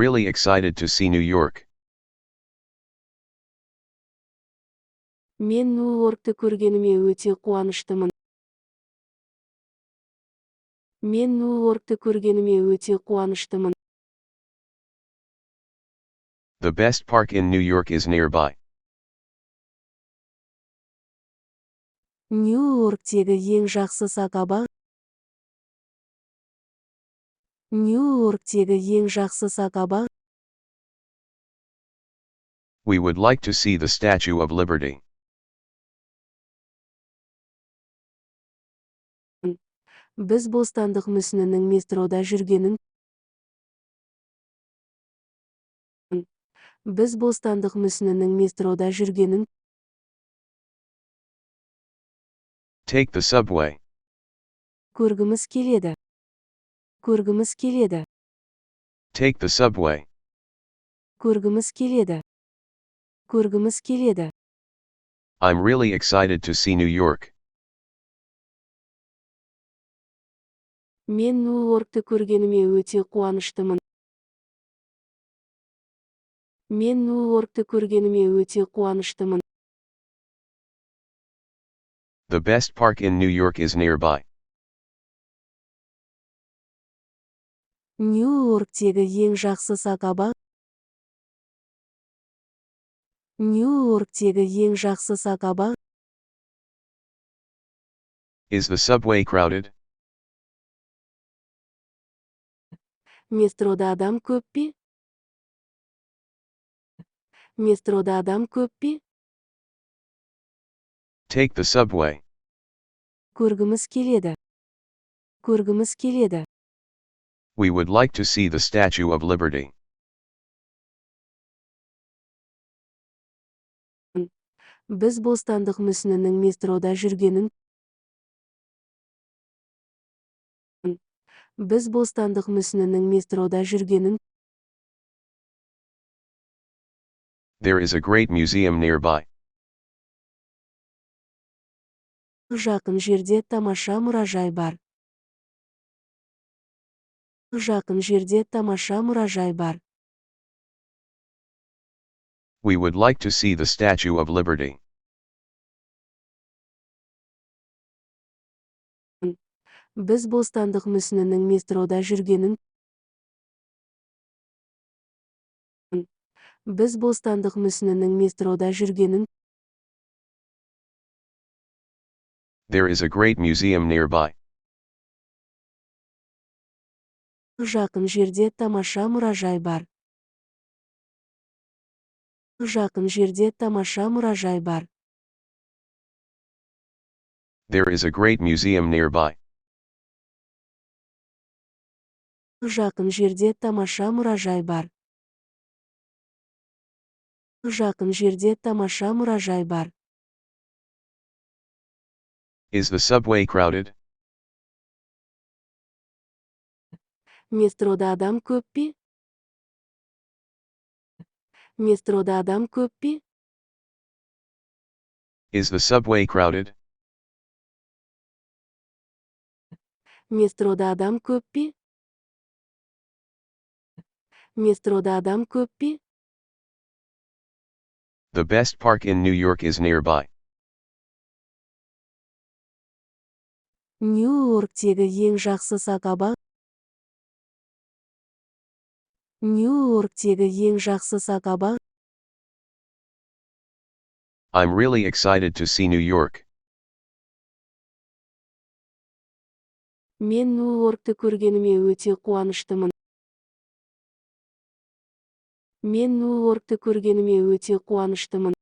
Really excited to see New York. Мен Нью-Йоркті көргеніме өте қуаныштымын. Мен Нью-Йоркті көргеніме өте қуаныштымын. The best park in New York is nearby. Нью-Йорктегі ең жақсы саябақ. Нью-Йорктегі ең жақсы саябақ. We would like to see the Statue of Liberty. Біз Бостандық мүсінінің метрода жүргенін. Біз Бостандық мүсінінің метрода жүргенін Take the subway. көргіміз келеді. Көргіміз келеді. Take the subway. Көргіміз келеді. Көргіміз келеді. I'm really excited to see New York. Мен Нью-Йоркті көргеніме өте қуаныштымын. Мен Нью-Йоркті көргеніме өте қуаныштымын. The best park in New York is nearby. Нью-Йорктегі ең жақсы саябақ. Нью-Йорктегі ең жақсы саябақ. Is the subway crowded? Метрода адам көп пе? Метрода адам көп пе? Take the subway. Көргіміз келеді. Көргіміз келеді. We would like to see the Statue of Liberty. Біз Бостандық мүсінінің метрода жүргенін. Біз Бостандық мүсінінің метрода жүргенін There is a great museum nearby. Жақын жерде тамаша мұражай бар. Жақын жерде тамаша мұражай бар. We would like to see the Statue of Liberty. Біз Бостандық мүсінінің метрода жүргенін. Біз Бостандық мүсінінің метрода жүргенін There is a great museum nearby. Жақын жерде тамаша мұражай бар. Жақын жерде тамаша мұражай бар. There is a great museum nearby. Жақын жерде тамаша мұражай бар. Жақын жерде тамаша мұражай бар. Is the subway crowded? Метрода адам көп пе? Метрода адам көп пе? Is the subway crowded? Метрода адам көп пе? Метрода адам көп пе? The best park in New York is nearby. Нью-Йорктегі ең жақсы саябақ. Нью-Йорктегі ең жақсы саябақ. I'm really excited to see New York. Мен Нью-Йоркті көргеніме өте қуаныштымын. Мен Нью-Йоркті көргеніме өте қуаныштымын.